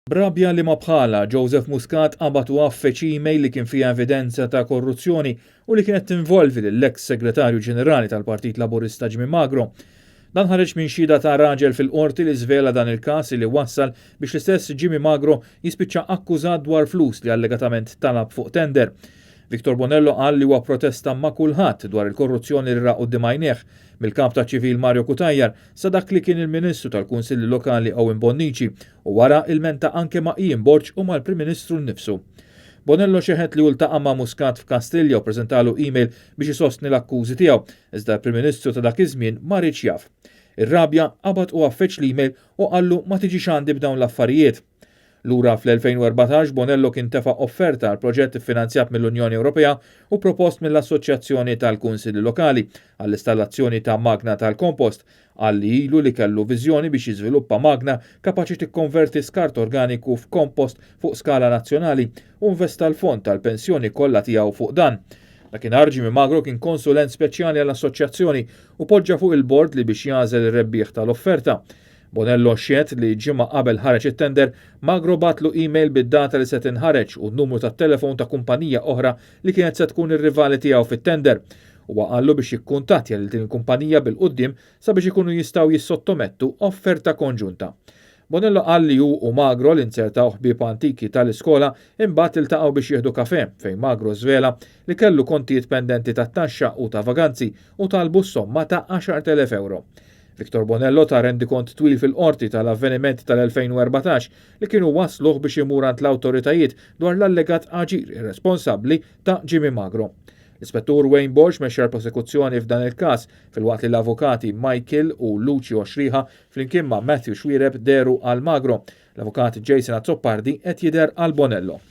B'rabja li ma bħalha, Joseph Muscat qabad u għaffeġ email li kien fiha evidenza ta' korruzzjoni u li kienet tinvolvi lill-eks Segretarju Ġenerali tal-Partit Laburista Jimmy Magro. Dan ħareġ minn xhieda ta' raġel fil-Qorti li żvela dan il-każ li wassal biex l-istess Jimmy Magro jispiċċa akkużat dwar flus li allegatament talab fuq tender. Victor Bonello qal li huwa pprotesta ma' kulħadd dwar il-korruzzjoni li ra quddiem għajnejh, mill-Kap taċ-Ċivil Mario Cutajar sa dak li kien il-Ministru tal-Kunsilli Lokali Owen Bonnici u wara ilmenta anke ma' Ian Borg u mal-Prim Ministru nnifsu. Bonello xehed li hu ltaqa' ma' Muscat f'Kastilja u ppreżentalu email biex isostni l-akkużi tiegħu, iżda l-Prim Ministru ta' dak iż-żmien ma riedx jaf. Irrabja, qabad u għaffeġ l-email u qallu ma tiġix għandi b'dawn l-affarijiet. Lura fl-2014 Bonello kien tefa' offerta għal proġett iffinanzjat mill-Unjoni Ewropea u propost mill-Assoċjazzjoni tal-Kunsilli Lokali għall-istallazzjoni ta' magna tal-kompost. Qal li ilu li kellu viżjoni biex jiżviluppa magna kapaċi tikkonverti skart organiku f'kompost fuq skala nazzjonali u investa l-fond tal-pensjoni kollha tiegħu fuq dan. Dakinhar Jimmy Magro kien konsulent speċjali għall-assoċjazzjoni u poġġa fuq il-bord li biex jagħżel ir-rebbieħ tal-offerta. Bonello xehed li ġimgħa qabel ħareġ it-tender, Magro bagħatlu email bid-data li se tinħareġ u n-numru tat-telefon ta' kumpanija oħra li kienet se tkun ir-rivali tiegħu fit-tender. Huwa qallu biex jikkuntattja lil din il-kumpanija bil-quddiem sabiex ikunu jistgħu jissottomettu offerta konġunta. Bonello qal li hu u Magro li nzertaw ħbieb antiki tal-iskola imbagħad iltaqgħu biex jieħdu kafè fejn Magro żvela li kellu kontijiet pendenti tat-taxxa u ta' vaganzi u talbu s-somma ta' 10,000 ewro. Victor Bonello ta rendikont twil fil-Qorti tal-avvenimenti tal-2014 li kienu wassluh biex imur għand l-awtoritajiet dwar l-allegat aġir irresponsabbli ta' Jimmy Magro. L-Ispettur Wayne Borg mexxa l-prosekuzzjoni f'dan il-każ filwaqt li l-avukati Michael u Lucio Xriħa flimkien ma' Matthew Xuereb dehru għal Magro. L-avukat Jason Azzopardi qed jidher għal Bonello.